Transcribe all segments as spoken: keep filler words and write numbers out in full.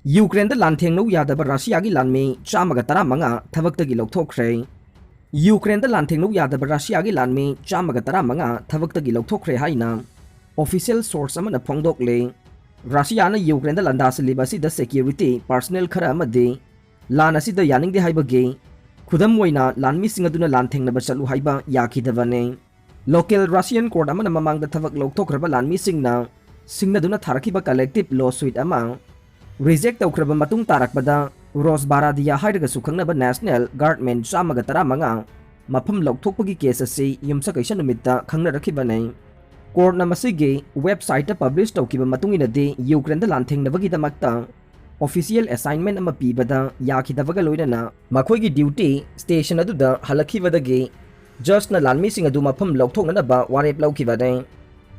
ꯌꯨꯀ꯭ꯔꯦꯟꯗ ꯂꯥꯟꯊꯦꯡꯅꯧ ꯌꯥꯗꯕ ꯔꯁꯤꯌꯥꯒꯤ ꯂꯥꯟꯃꯤ ꯆꯥꯝꯃꯒ ꯇꯔꯥꯃꯉꯥ ꯊꯕꯛꯇꯒꯤ ꯂꯧꯊꯣꯛꯈ꯭ꯔꯦ꯫ ꯌꯨꯀ꯭ꯔꯦꯟꯗ ꯂꯥꯟꯊꯦꯡꯅꯧ ꯌꯥꯗꯕ ꯔꯁꯤꯌꯥꯒꯤ ꯂꯥꯟꯃꯤ ꯆꯥꯝꯃꯒ ꯇꯔꯥꯃꯉꯥ ꯊꯕꯛꯇꯒꯤ ꯂꯧꯊꯣꯛꯈ꯭ꯔꯦ ꯍꯥꯏꯅ ꯑꯣꯐꯤꯁꯤꯌꯦꯜ ꯁꯣꯔꯁ ꯑꯃꯅ ꯐꯣꯡꯗꯣꯛꯂꯦ꯫ ꯔꯁꯤꯌꯥꯅ ꯌꯨꯀ꯭ꯔꯦꯟꯗ ꯂꯥꯟꯗꯥꯁꯤꯜꯂꯤꯕ ꯑꯁꯤꯗ ꯁꯦꯀ꯭ꯌꯨꯔꯤꯇꯤ ꯄꯥꯔꯁꯅꯦꯜ ꯈꯔ ꯑꯃꯗꯤ ꯂꯥꯟ ꯑꯁꯤꯗ ꯌꯥꯅꯤꯡꯗꯦ ꯍꯥꯏꯕꯒꯤ ꯈꯨꯗꯝ ꯑꯣꯏꯅ ꯂꯥꯟꯃꯤꯁꯤꯡ ꯑꯗꯨꯅ ꯂꯥꯟꯊꯦꯡꯅꯕ ꯆꯠꯂꯨ ꯍꯥꯏꯕ ꯌꯥꯈꯤꯗꯕꯅꯤ꯫ ꯂꯣꯀꯦꯜ ꯔꯁꯤꯌꯟ ꯀꯣꯔꯠ ꯑꯃꯅ ꯃꯃꯥꯡꯗ ꯊꯕꯛ ꯂꯧꯊꯣꯛꯈ꯭ꯔꯕ ꯂꯥꯟꯃꯤꯁꯤꯡꯅ ꯁꯤꯡꯅꯗꯨꯅ ꯊꯥꯔꯛꯈꯤꯕ ꯀꯂꯦꯛꯇꯤꯞ ꯂꯣ ꯁꯨꯏꯠ ꯑꯃ ꯔꯤꯖꯦꯛ ꯇꯧꯈ꯭ꯔꯕ ꯃꯇꯨꯡ ꯇꯥꯔꯛꯄꯗ, ꯔꯣꯁꯕꯥꯔꯥꯗꯤꯌꯥ ꯍꯥꯏꯔꯒꯁꯨ ꯈꯪꯅꯕ ꯅꯦꯁꯅꯦꯜ ꯒꯥꯔꯗꯃꯦꯟ ꯆꯥꯝꯃꯒ ꯇꯔꯥꯃꯉꯥ ꯃꯐꯝ ꯂꯧꯊꯣꯛꯄꯒꯤ ꯀꯦꯁ ꯑꯁꯤ ꯌꯨꯝꯁꯀꯩꯁ ꯅꯨꯃꯤꯠꯇ ꯈꯪꯅꯔꯛꯈꯤꯕꯅꯤ꯫ ꯀꯣꯔꯠꯅ ꯃꯁꯤꯒꯤ ꯋꯦꯕꯁꯥꯏꯠꯇ ꯄꯕ꯭ꯂꯤꯁ ꯇꯧꯈꯤꯕ ꯃꯇꯨꯡ ꯏꯟꯅꯗꯤ, ꯌꯨꯀ꯭ꯔꯦꯟꯗ ꯂꯥꯟꯊꯦꯡꯅꯕꯒꯤꯗꯃꯛꯇ ꯑꯣꯐꯤꯁꯤꯌꯦꯜ ꯑꯦꯁꯥꯏꯟꯃꯦꯟ ꯑꯃ ꯄꯤꯕꯗ ꯌꯥꯈꯤꯗꯕꯒ ꯂꯣꯏꯅꯅ ꯃꯈꯣꯏꯒꯤ ꯗ꯭ꯌꯨꯇꯤ ꯁ꯭ꯇꯦꯁꯟ ꯑꯗꯨꯗ ꯍꯜꯂꯛꯈꯤꯕꯗꯒꯤ ꯖꯖꯅ ꯂꯥꯟꯃꯤꯁꯤꯡ ꯑꯗꯨ ꯃꯐꯝ ꯂꯧꯊꯣꯛꯅꯅꯕ ꯋꯥꯔꯦꯞ ꯂꯧꯈꯤꯕꯅꯤ꯫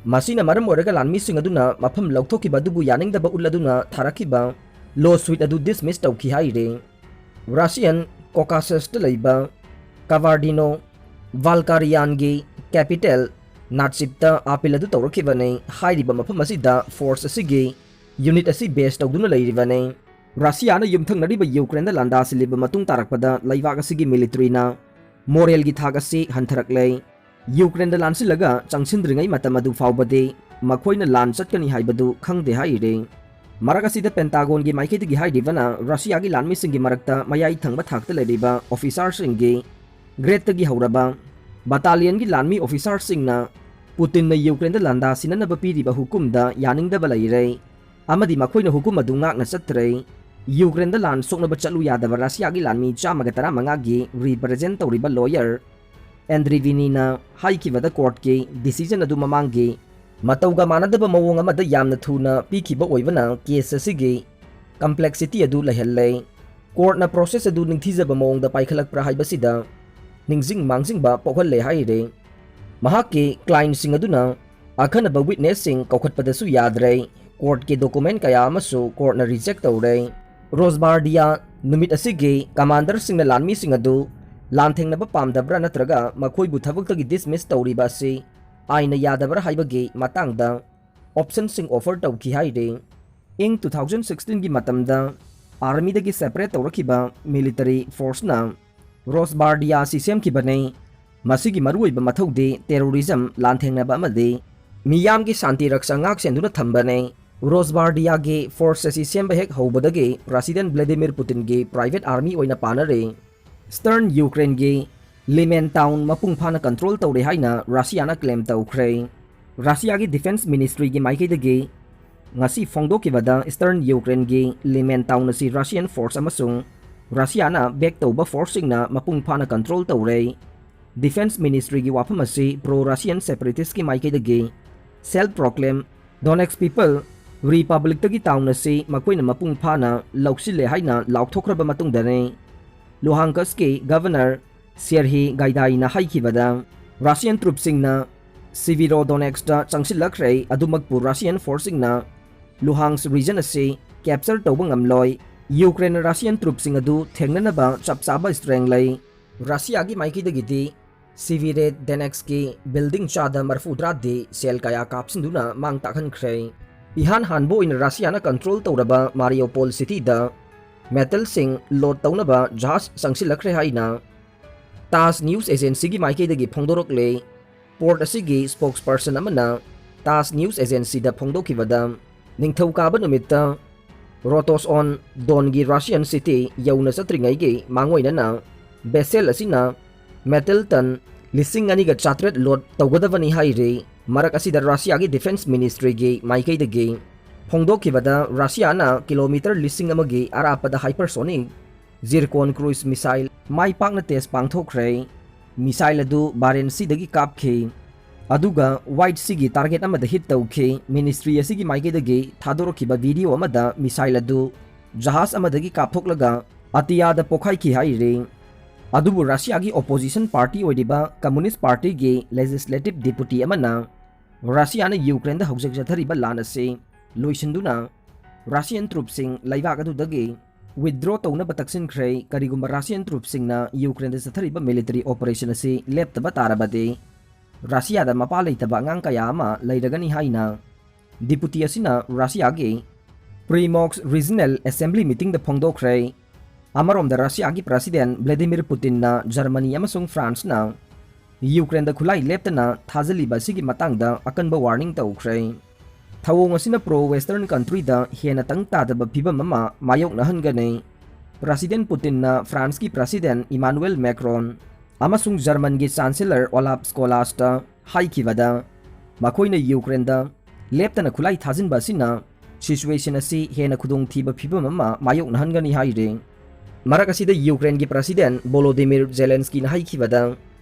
ꯃꯁꯤꯅ ꯃꯔꯝ ꯑꯣꯏꯔꯒ ꯂꯥꯟꯃꯤꯁꯤꯡ ꯑꯗꯨꯅ ꯃꯐꯝ ꯂꯧꯊꯣꯛꯈꯤꯕ ꯑꯗꯨꯕꯨ ꯌꯥꯅꯤꯡꯗꯕ ꯎꯠꯂꯗꯨꯅ ꯊꯥꯔꯛꯈꯤꯕ ꯂꯣ ꯁꯨꯏꯠ ꯑꯗꯨ ꯗꯤꯁꯃꯤꯁ ꯇꯧꯈꯤ ꯍꯥꯏꯔꯤ꯫ ꯔꯁꯤꯌꯟ ꯀꯣꯀꯥꯁꯁꯇ ꯂꯩꯕ ꯀꯕꯥꯔꯗꯤꯅꯣ ꯚꯥꯜꯀꯥꯔꯤꯌꯥꯟꯒꯤ ꯀꯦꯄꯤꯇꯦꯜ ꯅꯥꯠꯁꯤꯞꯇ ꯑꯥꯄꯤꯜ ꯑꯗꯨ ꯇꯧꯔꯛꯈꯤꯕꯅꯤ꯫ ꯍꯥꯏꯔꯤꯕ ꯃꯐꯝ ꯑꯁꯤꯗ ꯐꯣꯔꯁ ꯑꯁꯤꯒꯤ ꯌꯨꯅꯤꯠ ꯑꯁꯤ ꯕꯦꯁ ꯇꯧꯗꯨꯅ ꯂꯩꯔꯤꯕꯅꯤ꯫ ꯔꯁꯤꯌꯥꯅ ꯌꯨꯝꯊꯪꯅꯔꯤꯕ ꯌꯨꯀ꯭ꯔꯦꯟꯗ ꯂꯥꯟꯗꯥꯁꯤꯜꯂꯤꯕ ꯃꯇꯨꯡ ꯇꯥꯔꯛꯄꯗ, ꯂꯩꯕꯥꯛ ꯑꯁꯤꯒꯤ ꯃꯤꯂꯤꯇ꯭ꯔꯤꯅ ꯃꯣꯔꯦꯜꯒꯤ ꯊꯥꯛ ꯑꯁꯤ ꯍꯟꯊꯔꯛꯂꯦ꯫ ꯌꯨꯀ꯭ꯔꯦꯟꯗ ꯂꯥꯟꯁꯤꯜꯂꯒ ꯆꯪꯁꯤꯟꯗ꯭ꯔꯤꯉꯩ ꯃꯇꯝ ꯑꯗꯨ ꯐꯥꯎꯕꯗꯤ ꯃꯈꯣꯏꯅ ꯂꯥꯟ ꯆꯠꯀꯅꯤ ꯍꯥꯏꯕꯗꯨ ꯈꯪꯗꯦ ꯍꯥꯏꯔꯤ꯫ ꯃꯔꯛ ꯑꯁꯤꯗ, ꯄꯦꯟꯇꯥꯒꯣꯟꯒꯤ ꯃꯥꯏꯀꯩꯗꯒꯤ ꯍꯥꯏꯔꯤꯕꯅ, ꯔꯁꯤꯌꯥꯒꯤ ꯂꯥꯟꯃꯤꯁꯤꯡꯒꯤ ꯃꯔꯛꯇ ꯃꯌꯥꯏ ꯊꯪꯕ ꯊꯥꯛꯇ ꯂꯩꯔꯤꯕ ꯑꯣꯐꯤꯁꯥꯔꯁꯤꯡꯒꯤ ꯒ꯭ꯔꯦꯗꯇꯒꯤ ꯍꯧꯔꯕ ꯕꯇꯥꯂꯤꯌꯟꯒꯤ ꯂꯥꯟꯃꯤ ꯑꯣꯐꯤꯁꯥꯔꯁꯤꯡꯅ ꯄꯨꯇꯤꯟꯅ ꯌꯨꯀ꯭ꯔꯦꯟꯗ ꯂꯥꯟꯗꯥ ꯁꯤꯟꯅꯅꯕ ꯄꯤꯔꯤꯕ ꯍꯨꯀꯨꯝꯗ ꯌꯥꯅꯤꯡꯗꯕ ꯂꯩꯔꯦ, ꯑꯃꯗꯤ ꯃꯈꯣꯏꯅ ꯍꯨꯀꯨꯝ ꯑꯗꯨ ꯉꯥꯛꯅ ꯆꯠꯇ꯭ꯔꯦ꯫ ꯌꯨꯀ꯭ꯔꯦꯟꯗ ꯂꯥꯟ ꯁꯣꯛꯅꯕ ꯆꯠꯂꯨ ꯌꯥꯗꯕ ꯔꯁꯤꯌꯥꯒꯤ ꯂꯥꯟꯃꯤ ꯆꯥꯝꯃꯒ ꯇꯔꯥꯃꯉꯥꯒꯤ ꯔꯤꯄ꯭ꯔꯖꯦꯟ ꯇꯧꯔꯤꯕ ꯂꯣꯌꯔ ꯑꯦꯟꯗ꯭ꯔꯤꯚꯤꯅꯤꯅ ꯍꯥꯏꯈꯤꯕꯗ, ꯀꯣꯔꯠꯀꯤ ꯗꯤꯁꯤꯖꯟ ꯑꯗꯨ ꯃꯃꯥꯡꯒꯤ ꯃꯇꯧꯒ ꯃꯥꯟꯅꯗꯕ ꯃꯑꯣꯡ ꯑꯃꯗ ꯌꯥꯝꯅ ꯊꯨꯅ ꯄꯤꯈꯤꯕ ꯑꯣꯏꯕꯅ ꯀꯦꯁ ꯑꯁꯤꯒꯤ ꯀꯝꯄ꯭ꯂꯦꯛꯁꯤꯇꯤ ꯑꯗꯨ ꯂꯩꯍꯜꯂꯦ꯫ ꯀꯣꯔꯠꯅ ꯄ꯭ꯔꯣꯁꯦꯁ ꯑꯗꯨ ꯅꯤꯡꯊꯤꯖꯕ ꯃꯑꯣꯡꯗ ꯄꯥꯏꯈꯠꯂꯛꯄ꯭ꯔꯥ ꯍꯥꯏꯕꯁꯤꯗ ꯅꯤꯡꯁꯤꯡ ꯃꯥꯡꯖꯤꯡꯕ ꯄꯣꯛꯍꯜꯂꯦ ꯍꯥꯏꯔꯦ꯫ ꯃꯍꯥꯛꯀꯤ ꯀ꯭ꯂꯥꯏꯟꯁꯤꯡ ꯑꯗꯨꯅ ꯑꯈꯟꯅꯕ ꯋꯤꯠꯅꯦꯁꯁꯤꯡ ꯀꯧꯈꯠꯄꯗꯁꯨ ꯌꯥꯗ꯭ꯔꯦ꯫ ꯀꯣꯔꯠꯀꯤ ꯗꯣꯀꯨꯃꯦꯟ ꯀꯌꯥ ꯑꯃꯁꯨ ꯀꯣꯔꯠꯅ ꯔꯤꯖꯦꯛ ꯇꯧꯔꯦ꯫ ꯔꯣꯁꯕꯥꯔꯗꯤꯌꯥ ꯅꯨꯃꯤꯠ ꯑꯁꯤꯒꯤ ꯀꯃꯥꯟꯗꯔꯁꯤꯡꯅ ꯂꯥꯟꯃꯤꯁꯤꯡ ꯑꯗꯨ ꯂꯥꯟꯊꯦꯡꯅꯕ ꯄꯥꯝꯗꯕ꯭ꯔꯥ ꯅꯠꯇ꯭ꯔꯒ ꯃꯈꯣꯏꯕꯨ ꯊꯕꯛꯇꯒꯤ ꯗꯤꯁꯃꯤꯁ ꯇꯧꯔꯤꯕ ꯑꯁꯤ ꯑꯥꯏꯟꯅ ꯌꯥꯗꯕ꯭ꯔꯥ ꯍꯥꯏꯕꯒꯤ ꯃꯇꯥꯡꯗ ꯑꯣꯞꯁꯟꯁꯤꯡ ꯑꯣꯐꯔ ꯇꯧꯈꯤ ꯍꯥꯏꯔꯤ꯫ ꯏꯪ two thousand sixteen ꯒꯤ ꯃꯇꯝꯗ ꯑꯥꯔꯃꯤꯗꯒꯤ ꯁꯦꯄꯔꯦꯠ ꯇꯧꯔꯛꯈꯤꯕ ꯃꯤꯂꯤꯇꯔꯤ ꯐꯣꯔꯁꯅ ꯔꯣꯁꯕꯥꯔꯗꯤꯌꯥ ꯑꯁꯤ ꯁꯦꯝꯈꯤꯕꯅꯤ꯫ ꯃꯁꯤꯒꯤ ꯃꯔꯨꯑꯣꯏꯕ ꯃꯊꯧꯗꯤ ꯇꯦꯔꯣꯔꯤꯖꯝ ꯂꯥꯟꯊꯦꯡꯅꯕ ꯑꯃꯗꯤ ꯃꯤꯌꯥꯝꯒꯤ ꯁꯥꯟꯇꯤ ꯔꯛꯁꯥ ꯉꯥꯛ ꯁꯦꯟꯗꯨꯅ ꯊꯝꯕꯅꯤ꯫ ꯔꯣꯁꯕꯥꯔꯗꯤꯌꯥꯒꯤ ꯐꯣꯔꯁ ꯑꯁꯤ ꯁꯦꯝꯕ ꯍꯦꯛ ꯍꯧꯕꯗꯒꯤ ꯄ꯭ꯔꯁꯤꯗꯦꯟ ꯚ꯭ꯂꯦꯗꯤꯃꯤꯔ ꯄꯨꯇꯤꯟꯒꯤ ꯄ꯭ꯔꯥꯏꯚꯦꯠ ꯑꯥꯔꯃꯤ ꯑꯣꯏꯅ ꯄꯥꯅꯔꯦ꯫ ꯏꯁꯇꯔꯟ ꯌꯨꯀ꯭ꯔꯦꯟꯒꯤ ꯂꯤꯃꯦꯟ ꯇꯥꯎꯟ ꯃꯄꯨꯡ ꯐꯥꯅ ꯀꯟꯇ꯭ꯔꯣꯜ ꯇꯧꯔꯦ ꯍꯥꯏꯅ ꯔꯁꯤꯌꯥꯅ ꯀ꯭ꯂꯦꯝ ꯇꯧꯈ꯭ꯔꯦ꯫ ꯔꯁꯤꯌꯥꯒꯤ ꯗꯤꯐꯦꯟꯁ ꯃꯤꯅꯤꯁꯇ꯭ꯔꯤꯒꯤ ꯃꯥꯏꯀꯩꯗꯒꯤ ꯉꯁꯤ ꯐꯣꯡꯗꯣꯛꯈꯤꯕꯗ ꯏꯁꯇꯔꯟ ꯌꯨꯀ꯭ꯔꯦꯟꯒꯤ ꯂꯤꯃꯦꯟ ꯇꯥꯎꯟ ꯑꯁꯤ ꯔꯁꯤꯌꯟ ꯐꯣꯔꯁ ꯑꯃꯁꯨꯡ ꯔꯁꯤꯌꯥꯅ ꯕꯦꯛ ꯇꯧꯕ ꯐꯣꯔꯁꯁꯤꯡꯅ ꯃꯄꯨꯡ ꯐꯥꯅ ꯀꯟꯇ꯭ꯔꯣꯜ ꯇꯧꯔꯦ꯫ ꯗꯤꯐꯦꯟꯁ ꯃꯤꯅꯤꯁꯇ꯭ꯔꯤꯒꯤ ꯋꯥꯐꯝ ꯑꯁꯤ ꯄ꯭ꯔꯣ ꯔꯁꯤꯌꯟ ꯁꯦꯄꯔꯦꯇꯤꯁꯀꯤ ꯃꯥꯏꯀꯩꯗꯒꯤ ꯁꯦꯜꯐ ꯄ꯭ꯔꯣꯀ꯭ꯂꯦꯝ ꯗꯣꯅꯦꯛꯁ ꯄꯤꯄꯜ ꯔꯤꯄꯕ꯭ꯂꯤꯛꯇꯒꯤ ꯇꯥꯎꯟ ꯑꯁꯤ ꯃꯈꯣꯏꯅ ꯃꯄꯨꯡ ꯐꯥꯅ ꯂꯧꯁꯤꯜꯂꯦ ꯍꯥꯏꯅ ꯂꯥꯎꯊꯣꯛꯈ꯭ꯔꯕ ꯃꯇꯨꯡꯗꯅꯤ꯫ ꯂꯨꯍꯥꯡꯀꯁꯀꯤ ꯒꯚꯔꯅꯔ ꯁꯦꯔꯍꯤ ꯒꯥꯏꯗꯥꯏꯅ ꯍꯥꯏꯈꯤꯕꯗ, ꯔꯁꯤꯌꯟ ꯇ꯭ꯔꯨꯞꯁꯤꯡꯅ ꯁꯤꯚꯤꯔꯣꯗꯣꯅꯦꯛꯁꯇ ꯆꯪꯁꯤꯜꯂꯛꯈ꯭ꯔꯦ, ꯑꯗꯨꯃꯛꯄꯨ ꯔꯁꯤꯌꯟ ꯐꯣꯔꯁꯁꯤꯡꯅ ꯂꯨꯍꯥꯡꯁ ꯔꯤꯖꯟ ꯑꯁꯤ ꯀꯦꯞꯆꯔ ꯇꯧꯕ ꯉꯝꯂꯣꯏ꯫ ꯌꯨꯀ꯭ꯔꯦꯟꯅ ꯔꯁꯤꯌꯟ ꯇ꯭ꯔꯨꯞꯁꯤꯡ ꯑꯗꯨ ꯊꯦꯡꯅꯅꯕ ꯆꯞ ꯆꯥꯕ ꯁ꯭ꯇ꯭ꯔꯦꯡ ꯂꯩ꯫ ꯔꯁꯤꯌꯥꯒꯤ ꯃꯥꯏꯀꯩꯗꯒꯤꯗꯤ ꯁꯤꯚꯤꯔꯦꯗ ꯗꯦꯅꯦꯛꯁꯀꯤ ꯕꯤꯜꯗꯤꯡ ꯆꯥꯗ ꯃꯔꯐꯨ ꯇꯔꯥꯗꯤ ꯁꯦꯜ ꯀꯌꯥ ꯀꯥꯞꯁꯤꯟꯗꯨꯅ ꯃꯥꯡ ꯇꯥꯛꯍꯟꯈ꯭ꯔꯦ꯫ ꯏꯍꯥꯟ ꯍꯥꯟꯕ ꯑꯣꯏꯅ ꯔꯁꯤꯌꯥꯅ ꯀꯟꯇ꯭ꯔꯣꯜ ꯇꯧꯔꯕ ꯃꯥꯔꯤꯌꯣꯄꯣꯜ ꯁꯤꯇꯤꯗ ꯃꯦꯇꯜꯁꯤꯡ ꯂꯣꯗ ꯇꯧꯅꯕ ꯖꯍꯥꯖ ꯆꯪꯁꯤꯜꯂꯛꯈ꯭ꯔꯦ ꯍꯥꯏꯅ ꯇꯥꯖ ꯅ꯭ꯌꯨꯁ ꯑꯦꯖꯦꯟꯁꯤꯒꯤ ꯃꯥꯏꯀꯩꯗꯒꯤ ꯐꯣꯡꯗꯣꯔꯛꯂꯦ꯫ ꯄꯣꯔꯠ ꯑꯁꯤꯒꯤ ꯁ꯭ꯄꯣꯛꯁꯄꯔꯁꯟ ꯑꯃꯅ ꯇꯥꯖ ꯅ꯭ꯌꯨꯁ ꯑꯦꯖꯦꯟꯁꯤꯗ ꯐꯣꯡꯗꯣꯛꯈꯤꯕꯗ, ꯅꯤꯡꯊꯧꯀꯥꯕ ꯅꯨꯃꯤꯠꯇ ꯔꯣꯇꯣꯁ ꯑꯣꯟ ꯗꯣꯟꯒꯤ ꯔꯁꯤꯌꯟ ꯁꯤꯇꯤ ꯌꯧꯅ ꯆꯠꯇ꯭ꯔꯤꯉꯩꯒꯤ ꯃꯥꯡꯑꯣꯏꯅꯅ ꯚꯦꯁꯦꯜ ꯑꯁꯤꯅ ꯃꯦꯇꯜ ꯇꯟ ꯂꯤꯁꯤꯡ ꯑꯅꯤꯒ ꯆꯥꯇ꯭ꯔꯦꯠ ꯂꯣꯗ ꯇꯧꯒꯗꯕꯅꯤ ꯍꯥꯏꯔꯤ꯫ ꯃꯔꯛ ꯑꯁꯤꯗ ꯔꯁꯤꯌꯥꯒꯤ ꯗꯤꯐꯦꯟꯁ ꯃꯤꯅꯤꯁꯇ꯭ꯔꯤꯒꯤ ꯃꯥꯏꯀꯩꯗꯒꯤ ꯐꯣꯡꯗꯣꯛꯈꯤꯕꯗ, ꯔꯁꯤꯌꯥꯅ ꯀꯤꯂꯣꯃꯤꯇꯔ ꯂꯤꯁꯤꯡ ꯑꯃꯒꯤ ꯑꯔꯥꯞꯄꯗ ꯍꯥꯏꯄꯔꯁꯣꯅꯤꯛ ꯖꯤꯔꯀꯣꯟ ꯀ꯭ꯔꯨꯏꯖ ꯃꯤꯁꯥꯏꯜ ꯃꯥꯏ ꯄꯥꯛꯅ ꯇꯦꯁ ꯄꯥꯡꯊꯣꯛꯈ꯭ꯔꯦ꯫ ꯃꯤꯁꯥꯏꯜ ꯑꯗꯨ ꯕꯥꯔꯦꯟ ꯁꯤꯗꯒꯤ ꯀꯥꯞꯈꯤ, ꯑꯗꯨꯒ ꯋꯥꯏꯠ ꯁꯤꯒꯤ ꯇꯥꯔꯒꯦꯠ ꯑꯃꯗ ꯍꯤꯠ ꯇꯧꯈꯤ꯫ ꯃꯤꯅꯤꯁꯇ꯭ꯔꯤ ꯑꯁꯤꯒꯤ ꯃꯥꯏꯀꯩꯗꯒꯤ ꯊꯥꯗꯣꯔꯛꯈꯤꯕ ꯚꯤꯗꯤꯑꯣ ꯑꯃꯗ ꯃꯤꯁꯥꯏꯜ ꯑꯗꯨ ꯖꯍꯥꯖ ꯑꯃꯗꯒꯤ ꯀꯥꯞꯊꯣꯛꯂꯒ ꯑꯇꯤꯌꯥꯗ ꯄꯣꯈꯥꯏꯈꯤ ꯍꯥꯏꯔꯤ꯫ ꯑꯗꯨꯕꯨ ꯔꯁꯤꯌꯥꯒꯤ ꯑꯣꯄꯣꯖꯤꯁꯟ ꯄꯥꯔꯇꯤ ꯑꯣꯏꯔꯤꯕ ꯀꯝꯃꯨꯅꯤꯁ ꯄꯥꯔꯇꯤꯒꯤ ꯂꯦꯖꯤꯁꯂꯦꯇꯤꯚ ꯗꯤꯄꯨꯇꯤ ꯑꯃꯅ ꯔꯁꯤꯌꯥꯅ ꯌꯨꯀ꯭ꯔꯦꯟꯗ ꯍꯧꯖꯤꯛ ꯆꯠꯊꯔꯤꯕ ꯂꯥꯟ ꯑꯁꯤ ꯂꯣꯏꯁꯤꯟꯗꯨꯅ ꯔꯁꯤꯌꯟ ꯇ꯭ꯔꯨꯞꯁꯤꯡ ꯂꯩꯕꯥꯛ ꯑꯗꯨꯗꯒꯤ ꯋꯤꯗ꯭ꯔꯣ ꯇꯧꯅꯕ ꯇꯛꯁꯤꯟꯈ꯭ꯔꯦ꯫ ꯀꯔꯤꯒꯨꯝꯕ ꯔꯁꯤꯌꯟ ꯇ꯭ꯔꯨꯞꯁꯤꯡꯅ ꯌꯨꯀ꯭ꯔꯦꯟꯗ ꯆꯠꯊꯔꯤꯕ ꯃꯤꯂꯤꯇꯔꯤ ꯑꯣꯄꯔꯦꯁꯟ ꯑꯁꯤ ꯂꯦꯞꯇꯕ ꯇꯥꯔꯕꯗꯤ, ꯔꯁꯤꯌꯥꯗ ꯃꯄꯥ ꯂꯩꯇꯕ ꯑꯉꯥꯡ ꯀꯌꯥ ꯑꯃ ꯂꯩꯔꯒꯅꯤ ꯍꯥꯏꯅ ꯗꯤꯄꯨꯇꯤ ꯑꯁꯤꯅ ꯔꯁꯤꯌꯥꯒꯤ Primorsk Regional Assembly meetingꯗ ꯐꯣꯡꯗꯣꯛꯈ꯭ꯔꯦ꯫ ꯑꯃꯔꯣꯝꯗ ꯔꯁꯤꯌꯥꯒꯤ President Vladimir Putinꯅ ꯖꯔꯃꯅꯤ ꯑꯃꯁꯨꯡ ꯐ꯭ꯔꯥꯟꯁꯅ ꯌꯨꯀ꯭ꯔꯦꯟꯗ ꯈꯨꯠꯂꯥꯏ ꯂꯦꯞꯇꯅ ꯊꯥꯖꯤꯜꯂꯤꯕ ꯑꯁꯤꯒꯤ ꯃꯇꯥꯡꯗ ꯑꯀꯟꯕ warning ꯇꯧꯈ꯭ꯔꯦ꯫ ꯊꯧꯑꯣꯡ ꯑꯁꯤꯅ pro Western countryꯗ ꯍꯦꯟꯅ ꯇꯪ ꯇꯥꯗꯕ ꯐꯤꯕꯝ ꯑꯃ ꯃꯥꯌꯣꯛꯅꯍꯟꯒꯅꯤ꯫ President Putinꯅ ꯐ꯭ꯔꯥꯟꯁꯀꯤ President Emmanuel Macron ꯑꯃꯁꯨꯡ ꯖꯔꯃꯟꯒꯤ Chancellor Olaf Scholzꯇ ꯍꯥꯏꯈꯤꯕꯗ, ꯃꯈꯣꯏꯅ ꯌꯨꯀ꯭ꯔꯦꯟꯗ ꯂꯦꯞꯇꯅ ꯈꯨꯠꯂꯥꯏ ꯊꯥꯖꯤꯟꯕ ꯑꯁꯤꯅ situation ꯑꯁꯤ ꯍꯦꯟꯅ ꯈꯨꯗꯣꯡꯊꯤꯕ ꯐꯤꯕꯝ ꯑꯃ ꯃꯥꯌꯣꯛꯅꯍꯟꯒꯅꯤ ꯍꯥꯏꯔꯤ꯫ ꯃꯔꯛ ꯑꯁꯤꯗ ꯌꯨꯀ꯭ꯔꯦꯟꯒꯤ President Volodymyr Zelenskyꯅ ꯍꯥꯏꯈꯤꯕꯗ,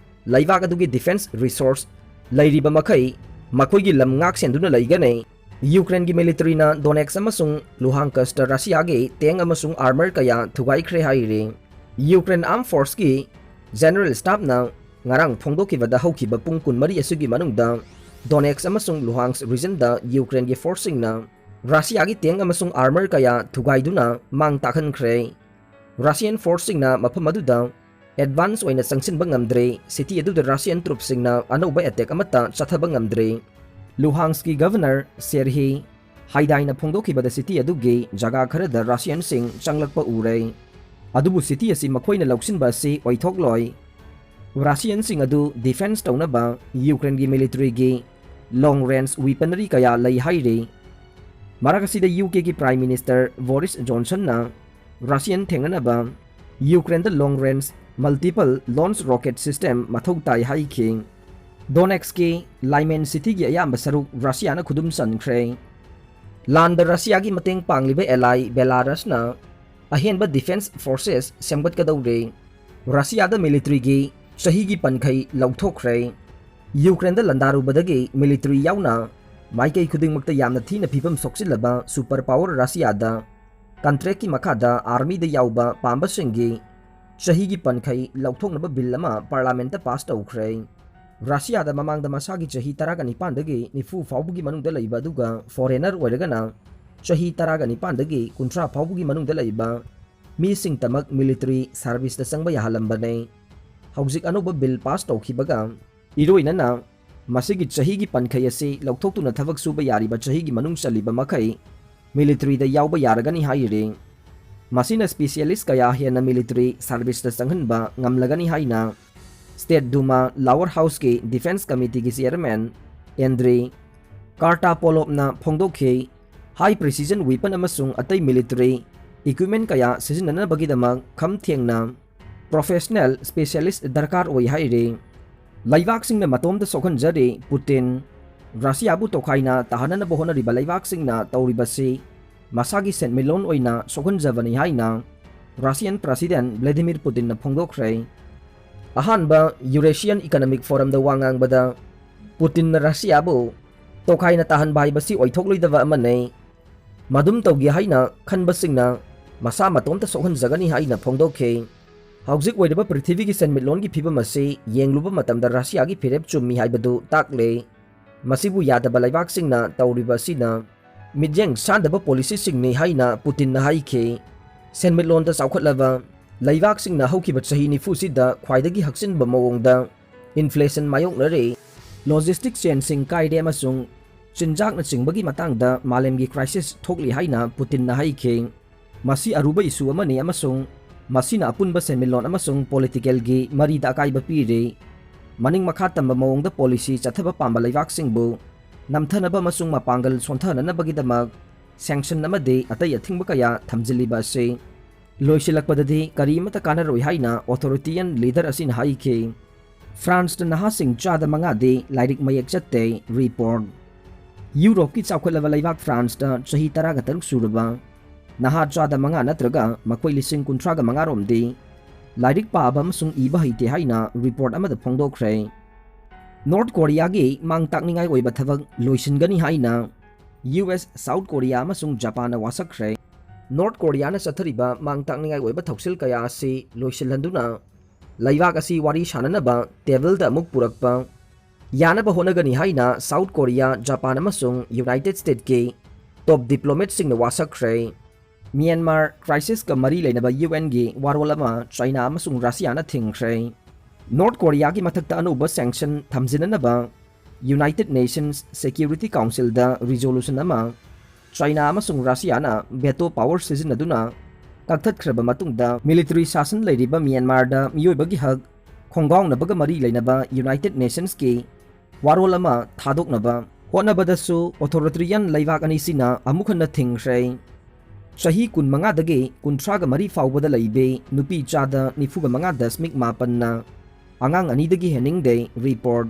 ꯂꯩꯕꯥꯛ ꯑꯗꯨꯒꯤ defence resource ꯂꯩꯔꯤꯕ ꯃꯈꯩ ꯃꯈꯣꯏꯒꯤ ꯂꯝ ꯉꯥꯛ ꯁꯦꯟꯗꯨꯅ ꯂꯩꯒꯅꯤ꯫ ꯌꯨꯀ꯭ꯔꯦꯟꯒꯤ militaryꯅ Donetsk ꯑꯃꯁꯨꯡ Luhanskꯇ ꯔꯁꯤꯌꯥꯒꯤ tank ꯑꯃꯁꯨꯡ armor ꯀꯌꯥ ꯊꯨꯒꯥꯏꯈ꯭ꯔꯦ ꯍꯥꯏꯔꯤ꯫ Ukraine Armed Forceꯀꯤ General Staffꯅ ꯉꯔꯥꯡ ꯐꯣꯡꯗꯣꯛꯈꯤꯕꯗ, ꯍꯧꯈꯤꯕ ꯄꯨꯡ ꯀꯨꯟꯃꯔꯤ ꯑꯁꯤꯒꯤ ꯃꯅꯨꯡꯗ Donetsk ꯑꯃꯁꯨꯡ Luhansk regionꯗ ꯌꯨꯀ꯭ꯔꯦꯟꯒꯤ forceꯁꯤꯡꯅ ꯔꯁꯤꯌꯥꯒꯤ tank ꯑꯃꯁꯨꯡ armor ꯀꯌꯥ ꯊꯨꯒꯥꯏꯗꯨꯅ ꯃꯥꯡ ꯇꯥꯛꯍꯟꯈ꯭ꯔꯦ꯫ Russian forceꯁꯤꯡꯅ ꯃꯐꯝ ꯑꯗꯨꯗ advance ꯑꯣꯏꯅ ꯆꯪꯁꯤꯟꯕ ꯉꯝꯗ꯭ꯔꯦ꯫ City ꯑꯗꯨꯗ Russian troops ꯁꯤꯡꯅ ꯑꯅꯧꯕ attack ꯑꯃꯠꯇ ꯆꯠꯊꯕ ꯉꯝꯗ꯭ꯔꯦ꯫ Luhanskꯀꯤ Governor Serhiy Haidaiꯅ ꯐꯣꯡꯗꯣꯛꯈꯤꯕꯗ, city ꯑꯗꯨꯒꯤ ꯖꯒꯥ ꯈꯔꯗ Russianꯁꯤꯡ ꯆꯪꯂꯛꯄ ꯎꯔꯦ, ꯑꯗꯨꯕꯨ city ꯑꯁꯤ ꯃꯈꯣꯏꯅ ꯂꯧꯁꯤꯟꯕ ꯑꯁꯤ ꯑꯣꯏꯊꯣꯛꯂꯣꯏ꯫ Russianꯁꯤꯡ ꯑꯗꯨ defence ꯇꯧꯅꯕ ꯌꯨꯀ꯭ꯔꯦꯟꯒꯤ militaryꯒꯤ long range weaponry ꯀꯌꯥ ꯂꯩ ꯍꯥꯏꯔꯤ꯫ ꯃꯔꯛ ꯑꯁꯤꯗ UKꯒꯤ Prime Minister Boris Johnsonꯅ Russian ꯊꯦꯡꯅꯅꯕ ꯌꯨꯀ꯭ꯔꯦꯟꯗ long range multiple launch rocket system ꯃꯊꯧ ꯇꯥꯏ ꯍꯥꯏꯈꯤ꯫ Donetskꯀꯤ Lyman cityꯒꯤ ꯑꯌꯥꯝꯕ ꯁꯔꯨꯛ ꯔꯁꯤꯌꯥꯅ ꯈꯨꯗꯨꯝ ꯆꯟꯈ꯭ꯔꯦ꯫ ꯂꯥꯟꯗ ꯔꯁꯤꯌꯥꯒꯤ ꯃꯇꯦꯡ ꯄꯥꯡꯂꯤꯕ ally Belarusꯅ ꯑꯍꯦꯟꯕ defence forces ꯁꯦꯝꯒꯠꯀꯗꯧꯔꯦ꯫ ꯔꯁꯤꯌꯥꯗ militaryꯒꯤ ꯆꯍꯤꯒꯤ ꯄꯟꯈꯩ ꯂꯧꯊꯣꯛꯈ꯭ꯔꯦ꯫ ꯌꯨꯀ꯭ꯔꯦꯟꯗ ꯂꯥꯟꯗꯥꯔꯨꯕꯗꯒꯤ military ꯌꯥꯎꯅ ꯃꯥꯏꯀꯩ ꯈꯨꯗꯤꯡꯃꯛꯇ ꯌꯥꯝꯅ ꯊꯤꯅ ꯐꯤꯕꯝ ꯁꯣꯛꯆꯤꯜꯂꯕ super power ꯔꯁꯤꯌꯥꯗ contractꯀꯤ ꯃꯈꯥꯗ armyꯗ ꯌꯥꯎꯕ ꯄꯥꯝꯕꯁꯤꯡꯒꯤ ꯆꯍꯤꯒꯤ ꯄꯟꯈꯩ ꯂꯧꯊꯣꯛꯅꯕ bill ꯑꯃ parliamentꯇ pass ꯇꯧꯈ꯭ꯔꯦ꯫ ꯔꯁꯤꯌꯥꯗ ꯃꯃꯥꯡꯗ ꯃꯁꯥꯒꯤ ꯆꯍꯤ ꯇꯔꯥꯒ ꯅꯤꯄꯥꯟꯗꯒꯤ ꯅꯤꯐꯨ ꯐꯥꯎꯕꯒꯤ ꯃꯅꯨꯡꯗ ꯂꯩꯕ, ꯑꯗꯨꯒ foreigner ꯑꯣꯏꯔꯒꯅ ꯆꯍꯤ ꯇꯔꯥꯒ ꯅꯤꯄꯥꯟꯗꯒꯤ ꯀꯨꯟꯊ꯭ꯔꯥ ꯐꯥꯎꯕꯒꯤ ꯃꯅꯨꯡꯗ ꯂꯩꯕ ꯃꯤꯁꯤꯡꯇꯃꯛ military serviceꯇ ꯆꯪꯕ ꯌꯥꯍꯜꯂꯝꯕꯅꯦ꯫ ꯍꯧꯖꯤꯛ ꯑꯅꯧꯕ bill pass ꯇꯧꯈꯤꯕꯒ ꯏꯔꯣꯏꯅꯅ ꯃꯁꯤꯒꯤ ꯆꯍꯤꯒꯤ ꯄꯟꯈꯩ ꯑꯁꯤ ꯂꯧꯊꯣꯛꯇꯨꯅ ꯊꯕꯛ ꯁꯨꯕ ꯌꯥꯔꯤꯕ ꯆꯍꯤꯒꯤ ꯃꯅꯨꯡ ꯆꯜꯂꯤꯕ ꯃꯈꯩ ꯃꯤꯂꯤꯇꯔꯤꯗ ꯌꯥꯎꯕ ꯌꯥꯔꯒꯅꯤ ꯍꯥꯏꯔꯤ꯫ ꯃꯁꯤꯅ ꯁ꯭ꯄꯤꯁꯤꯌꯦꯂꯤꯁ ꯀꯌꯥ ꯍꯦꯟꯅ ꯃꯤꯂꯤꯇꯔꯤ ꯁꯥꯔꯚꯤꯁꯇ ꯆꯪꯍꯟꯕ ꯉꯝꯂꯒꯅꯤ ꯍꯥꯏꯅ ꯁ꯭ꯇꯦꯠ ꯗꯨꯃꯥ ꯂꯥꯋꯔ ꯍꯥꯎꯁꯀꯤ ꯗꯤꯐꯦꯟꯁ ꯀꯃꯤꯇꯤꯒꯤ ꯆꯤꯌꯔꯃꯦꯟ ꯑꯦꯟꯗ꯭ꯔꯤ ꯀꯥꯔꯇꯥꯄꯣꯂꯣꯞꯅ ꯐꯣꯡꯗꯣꯛꯈꯤ꯫ ꯍꯥꯏ ꯄ꯭ꯔꯤꯁꯤꯖꯟ ꯋꯤꯄꯟ ꯑꯃꯁꯨꯡ ꯑꯇꯩ ꯃꯤꯂꯤꯇꯔꯤ ꯏꯀ꯭ꯋꯤꯞꯃꯦꯟ ꯀꯌꯥ ꯁꯤꯖꯤꯟꯅꯅꯕꯒꯤꯗꯃꯛ ꯈꯝ ꯊꯦꯡꯅ ꯄ꯭ꯔꯣꯐꯦꯁꯅꯦꯜ ꯁ꯭ꯄꯦꯁꯤꯌꯦꯂꯤꯁ ꯗꯔꯀꯥꯔ ꯑꯣꯏ ꯍꯥꯏꯔꯤ꯫ ꯂꯩꯕꯥꯛꯁꯤꯡꯅ ꯃꯇꯣꯝꯇ ꯁꯣꯛꯍꯟꯖꯔꯤ꯫ ꯄꯨꯇꯤꯟ, ꯔꯁꯤꯌꯥꯕꯨ ꯇꯣꯈꯥꯏꯅ ꯇꯥꯍꯟꯅꯅꯕ ꯍꯣꯠꯅꯔꯤꯕ ꯂꯩꯕꯥꯛꯁꯤꯡꯅ ꯇꯧꯔꯤꯕꯁꯤ ꯃꯁꯥꯒꯤ ꯁꯦꯟꯃꯤꯠꯂꯣꯟ ꯑꯣꯏꯅ ꯁꯣꯛꯍꯟꯖꯕꯅꯤ ꯍꯥꯏꯅ ꯔꯁꯤꯌꯟ ꯄ꯭ꯔꯁꯤꯗꯦꯟ ꯚ꯭ꯂꯦꯗꯤꯃꯤꯔ ꯄꯨꯇꯤꯟꯅ ꯐꯣꯡꯗꯣꯛꯈ꯭ꯔꯦ꯫ ꯑꯍꯥꯟꯕ ꯌꯨꯔꯦꯁꯤꯌꯟ ꯏꯀꯅꯣꯃꯤꯛ ꯐꯣꯔꯝꯗ ꯋꯥ ꯉꯥꯡꯕꯗ ꯄꯨꯇꯤꯟꯅ ꯔꯁꯤꯌꯥꯕꯨ ꯇꯣꯈꯥꯏꯅ ꯇꯥꯍꯟꯕ ꯍꯥꯏꯕꯁꯤ ꯑꯣꯏꯊꯣꯛꯂꯣꯏꯗꯕ ꯑꯃꯅꯤ꯫ ꯃꯗꯨꯝ ꯇꯧꯒꯦ ꯍꯥꯏꯅ ꯈꯟꯕꯁꯤꯡꯅ ꯃꯁꯥ ꯃꯇꯣꯝꯇ ꯁꯣꯛꯍꯟꯖꯒꯅꯤ ꯍꯥꯏꯅ ꯐꯣꯡꯗꯣꯛꯈꯤ꯫ ꯍꯧꯖꯤꯛ ꯑꯣꯏꯔꯤꯕ ꯄ꯭ꯔꯤꯊꯤꯕꯤꯒꯤ ꯁꯦꯟꯃꯤꯠꯂꯣꯟꯒꯤ ꯐꯤꯕꯝ ꯑꯁꯤ ꯌꯦꯡꯂꯨꯕ ꯃꯇꯝꯗ ꯔꯁꯤꯌꯥꯒꯤ ꯐꯤꯔꯦꯞ ꯆꯨꯝꯃꯤ ꯍꯥꯏꯕꯗꯨ ꯇꯥꯛꯂꯦ꯫ ꯃꯁꯤꯕꯨ ꯌꯥꯗꯕ ꯂꯩꯕꯥꯛꯁꯤꯡꯅ ꯇꯧꯔꯤꯕ ꯑꯁꯤꯅ ꯃꯤꯠꯌꯦꯡ ꯁꯥꯟꯗꯕ ꯄꯣꯂꯤꯁꯤꯁꯤꯡꯅꯤ ꯍꯥꯏꯅ ꯄꯨꯇꯤꯟꯅ ꯍꯥꯏꯈꯤ꯫ ꯁꯦꯟꯃꯤꯠꯂꯣꯟꯗ ꯆꯥꯎꯈꯠꯂꯕ ꯂꯩꯕꯥꯛꯁꯤꯡꯅ ꯍꯧꯈꯤꯕ ꯆꯍꯤ ꯅꯤꯐꯨꯁꯤꯗ ꯈ꯭ꯋꯥꯏꯗꯒꯤ ꯍꯛꯆꯤꯟꯕ ꯃꯑꯣꯡꯗ ꯏꯟꯐ꯭ꯂꯦꯁꯟ ꯃꯥꯌꯣꯛꯅꯔꯦ꯫ ꯂꯣꯖꯤꯁꯇꯤꯛ ꯆꯦꯟꯁꯤꯡ ꯀꯥꯏꯔꯦ ꯑꯃꯁꯨꯡ ꯆꯤꯟꯖꯥꯛꯅꯆꯤꯡꯕꯒꯤ ꯃꯇꯥꯡꯗ ꯃꯥꯂꯦꯝꯒꯤ ꯀ꯭ꯔꯥꯏꯁꯤꯁ ꯊꯣꯛꯂꯤ ꯍꯥꯏꯅ ꯄꯨꯇꯤꯟꯅ ꯍꯥꯏꯈꯤ꯫ ꯃꯁꯤ ꯑꯔꯨꯕ ꯏꯁꯨ ꯑꯃꯅꯤ ꯑꯃꯁꯨꯡ ꯃꯁꯤꯅ ꯑꯄꯨꯟꯕ ꯁꯦꯟꯃꯤꯠꯂꯣꯟ ꯑꯃꯁꯨꯡ ꯄꯣꯂꯤꯇꯤꯀꯦꯜꯒꯤ ꯃꯔꯤꯗ ꯑꯀꯥꯏꯕ ꯄꯤꯔꯤ꯫ ꯃꯅꯤꯡ ꯃꯈꯥ ꯇꯝꯕ ꯃꯑꯣꯡꯗ ꯄꯣꯂꯤꯁꯤ ꯆꯠꯊꯕ ꯄꯥꯝꯕ ꯂꯩꯕꯥꯛꯁꯤꯡꯕꯨ ꯅꯝꯊꯅꯕ ꯑꯃꯁꯨꯡ ꯃꯄꯥꯡꯒꯜ ꯁꯣꯟꯊꯍꯟꯅꯅꯕꯒꯤꯗꯃꯛ ꯁꯦꯡꯁꯟ ꯑꯃꯗꯤ ꯑꯇꯩ ꯑꯊꯤꯡꯕ ꯀꯌꯥ ꯊꯝꯖꯤꯜꯂꯤꯕ ꯑꯁꯤ ꯂꯣꯏꯁꯤꯜꯂꯛꯄꯗꯗꯤ ꯀꯔꯤꯃꯠꯇ ꯀꯥꯟꯅꯔꯣꯏ ꯍꯥꯏꯅ ꯑꯣꯊꯣꯔꯤꯇꯤꯌꯟ ꯂꯤꯗꯔ ꯑꯁꯤꯅ ꯍꯥꯏꯈꯤ꯫ ꯐ꯭ꯔꯥꯟꯁꯇ ꯅꯍꯥꯁꯤꯡ ꯆꯥꯗ ꯃꯉꯥꯗꯤ ꯂꯥꯏꯔꯤꯛ ꯃꯌꯦꯛ ꯆꯠꯇꯦ꯫ ꯔꯤꯄꯣꯔꯠ꯫ ꯌꯨꯔꯣꯞꯀꯤ ꯆꯥꯎꯈꯠꯂꯕ ꯂꯩꯕꯥꯛ ꯐ꯭ꯔꯥꯟꯁꯇ ꯆꯍꯤ ꯇꯔꯥꯒ ꯇꯔꯨꯛ ꯁꯨꯔꯕ ꯅꯍꯥ ꯆꯥꯗ ꯃꯉꯥ ꯅꯠꯇ꯭ꯔꯒ ꯃꯈꯣꯏ ꯂꯤꯁꯤꯡ ꯀꯨꯟꯊ꯭ꯔꯥꯒ ꯃꯉꯥ ꯔꯣꯝꯗꯤ ꯂꯥꯏꯔꯤꯛ ꯄꯥꯕ ꯑꯃꯁꯨꯡ ꯏꯕ ꯍꯩꯇꯦ ꯍꯥꯏꯅ ꯔꯤꯄꯣꯔꯠ ꯑꯃꯗ ꯐꯣꯡꯗꯣꯛꯈ꯭ꯔꯦ꯫ ꯅꯣꯔꯠ ꯀꯣꯔꯤꯌꯥꯒꯤ ꯃꯥꯡ ꯇꯥꯛꯅꯤꯡꯉꯥꯏ ꯑꯣꯏꯕ ꯊꯕꯛ ꯂꯣꯏꯁꯤꯟꯒꯅꯤ ꯍꯥꯏꯅ ꯌꯨ ꯑꯦꯁ, ꯁꯥꯎꯠ ꯀꯣꯔꯤꯌꯥ ꯑꯃꯁꯨꯡ ꯖꯄꯥꯟꯅ ꯋꯥꯁꯛꯈ꯭ꯔꯦ꯫ ꯅꯣꯔꯠ ꯀꯣꯔꯤꯌꯥꯅ ꯆꯠꯊꯔꯤꯕ ꯃꯥꯡ ꯇꯥꯛꯅꯤꯡꯉꯥꯏ ꯑꯣꯏꯕ ꯊꯧꯁꯤꯜ ꯀꯌꯥ ꯑꯁꯤ ꯂꯣꯏꯁꯤꯜꯍꯟꯗꯨꯅ ꯂꯩꯕꯥꯛ ꯑꯁꯤ ꯋꯥꯔꯤ ꯁꯥꯅꯅꯕ ꯇꯦꯕꯜꯗ ꯑꯃꯨꯛ ꯄꯨꯔꯛꯄ ꯌꯥꯅꯕ ꯍꯣꯠꯅꯒꯅꯤ ꯍꯥꯏꯅ ꯁꯥꯎꯠ ꯀꯣꯔꯤꯌꯥ, ꯖꯄꯥꯟ ꯑꯃꯁꯨꯡ ꯌꯨꯅꯥꯏꯇꯦꯗ ꯁ꯭ꯇꯦꯠꯀꯤ ꯇꯣꯞ ꯗꯤꯄ꯭ꯂꯣꯃꯦꯠꯁꯤꯡꯅ ꯋꯥꯁꯛꯈ꯭ꯔꯦ꯫ ꯃ꯭ꯌꯥꯟꯃꯥꯔ ꯀ꯭ꯔꯥꯏꯁꯤꯁꯀ ꯃꯔꯤ ꯂꯩꯅꯕ ꯌꯨ ꯑꯦꯟꯒꯤ ꯋꯥꯔꯣꯜ ꯑꯃ ꯆꯥꯏꯅꯥ ꯑꯃꯁꯨꯡ ꯔꯁꯤꯌꯥꯅ ꯊꯤꯡꯈ꯭ꯔꯦ꯫ ꯅꯣꯔꯠ ꯀꯣꯔꯤꯌꯥꯒꯤ ꯃꯊꯛꯇ ꯑꯅꯧꯕ ꯁꯦꯡꯁꯟ ꯊꯝꯖꯤꯟꯅꯅꯕ ꯌꯨꯅꯥꯏꯇꯦꯗ ꯅꯦꯁꯟꯁ ꯁꯦꯀ꯭ꯌꯨꯔꯤꯇꯤ ꯀꯥꯎꯟꯁꯤꯜꯗ ꯔꯤꯖꯣꯂꯨꯁꯟ ꯑꯃ ꯆꯥꯏꯅꯥ ꯑꯃꯁꯨꯡ ꯔꯁꯤꯌꯥꯅ veto power ꯁꯤꯖꯤꯟꯅꯗꯨꯅ ꯀꯛꯊꯠꯈ꯭ꯔꯕ ꯃꯇꯨꯡꯗ, ꯃꯤꯂꯤꯇꯔꯤ ꯁꯥꯁꯟ ꯂꯩꯔꯤꯕ ꯃ꯭ꯌꯥꯟꯃꯥꯔꯗ ꯃꯤꯑꯣꯏꯕꯒꯤ ꯍꯛ ꯈꯣꯡꯒꯥꯎꯅꯕꯒ ꯃꯔꯤ ꯂꯩꯅꯕ ꯌꯨꯅꯥꯏꯇꯦꯗ ꯅꯦꯁꯟꯁꯀꯤ ꯋꯥꯔꯣꯜ ꯑꯃ ꯊꯥꯗꯣꯛꯅꯕ ꯍꯣꯠꯅꯕꯗꯁꯨ ꯑꯣꯊꯣꯔꯤꯇꯔꯤꯌꯟ ꯂꯩꯕꯥꯛ ꯑꯅꯤꯁꯤꯅ ꯑꯃꯨꯛ ꯍꯟꯅ ꯊꯤꯡꯈ꯭ꯔꯦ꯫ ꯆꯍꯤ ꯀꯨꯟꯃꯉꯥꯗꯒꯤ ꯀꯨꯟꯊ꯭ꯔꯥꯒ ꯃꯔꯤ ꯐꯥꯎꯕꯗ ꯂꯩꯕꯤ ꯅꯨꯄꯤ ꯆꯥꯗ ꯅꯤꯐꯨꯒ ꯃꯉꯥ ꯗꯁꯃꯤꯛ ꯃꯥꯄꯟꯅ ꯑꯉꯥꯡ ꯑꯅꯤꯗꯒꯤ ꯍꯦꯟꯅꯤꯡꯗꯦ꯫ ꯔꯤꯄꯣꯔꯠ꯫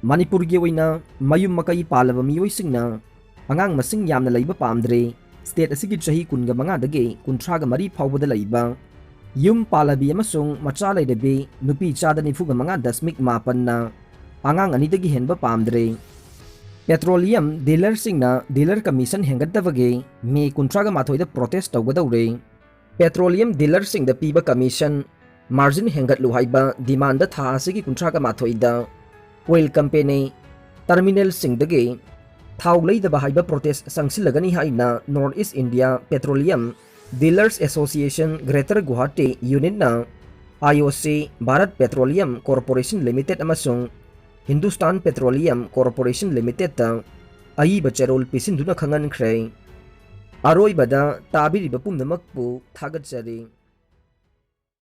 ꯃꯅꯤꯄꯨꯔꯒꯤ ꯑꯣꯏꯅ ꯃꯌꯨꯝ ꯃꯀꯩ ꯄꯥꯜꯂꯕ ꯃꯤꯑꯣꯏꯁꯤꯡꯅ ꯑꯉꯥꯡ ꯃꯁꯤꯡ ꯌꯥꯝꯅ ꯂꯩꯕ ꯄꯥꯝꯗ꯭ꯔꯦ꯫ ꯁ꯭ꯇꯦꯠ ꯑꯁꯤꯒꯤ ꯆꯍꯤ ꯀꯨꯟꯒ ꯃꯉꯥꯗꯒꯤ ꯀꯨꯟꯊ꯭ꯔꯥꯒ ꯃꯔꯤ ꯐꯥꯎꯕꯗ ꯂꯩꯕ ꯌꯨꯝ ꯄꯥꯜꯂꯕꯤ ꯑꯃꯁꯨꯡ ꯃꯆꯥ ꯂꯩꯔꯕꯤ ꯅꯨꯄꯤ ꯆꯥꯗ ꯅꯤꯐꯨꯒ ꯃꯉꯥ ꯗꯁꯃꯤꯛ ꯃꯥꯄꯟꯅ ꯑꯉꯥꯡ ꯑꯅꯤꯗꯒꯤ ꯍꯦꯟꯕ ꯄꯥꯝꯗ꯭ꯔꯦ꯫ ꯄꯦꯇ꯭ꯔꯣꯂꯤꯌꯝ ꯗꯤꯂꯔꯁꯤꯡꯅ ꯗꯤꯂꯔ ꯀꯃꯤꯁꯟ ꯍꯦꯟꯒꯠꯇꯕꯒꯤ ꯃꯦ ꯀꯨꯟꯊ꯭ꯔꯥꯒ ꯃꯥꯊꯣꯏꯗ ꯄ꯭ꯔꯣꯇꯦꯁ ꯇꯧꯒꯗꯧꯔꯦ꯫ ꯄꯦꯇ꯭ꯔꯣꯂꯤꯌꯝ ꯗꯤꯂꯔꯁꯤꯡꯗ ꯄꯤꯕ ꯀꯃꯤꯁꯟ ꯃꯥꯔꯖꯤꯟ ꯍꯦꯟꯒꯠꯂꯨ ꯍꯥꯏꯕ ꯗꯤꯃꯥꯟꯗ ꯊꯥ ꯑꯁꯤꯒꯤ ꯀꯨꯟꯊ꯭ꯔꯥꯒ ꯃꯥꯊꯣꯏꯗ ꯑꯣꯏꯜ ꯀꯝꯄꯦꯅꯤ ꯇꯔꯃꯤꯅꯦꯜꯁꯤꯡꯗꯒꯤ ꯊꯥꯎ ꯂꯩꯗꯕ ꯍꯥꯏꯕ ꯄ꯭ꯔꯣꯇꯦꯁ ꯆꯪꯁꯤꯜꯂꯒꯅꯤ ꯍꯥꯏꯅ North East India petroleum dealers association greater Guwahati ꯌꯨꯅꯤꯠꯅ I O C, Bharat petroleum corporation limited ꯑꯃꯁꯨꯡ ꯍꯤꯟꯗꯨꯁꯇꯥꯟ ꯄꯦꯇ꯭ꯔꯣꯂꯤꯌꯝ ꯀꯣꯔꯄꯣꯔꯦꯁꯟ ꯂꯤꯃꯤꯇꯦꯗꯇ ꯑꯏꯕ ꯆꯦꯔꯣꯜ ꯄꯤꯁꯤꯟꯗꯨꯅ ꯈꯪꯍꯟꯈ꯭ꯔꯦ꯫ ꯑꯔꯣꯏꯕꯗ ꯇꯥꯕꯤꯔꯤꯕ ꯄꯨꯝꯅꯃꯛꯄꯨ ꯊꯥꯒꯠꯆꯔꯤ꯫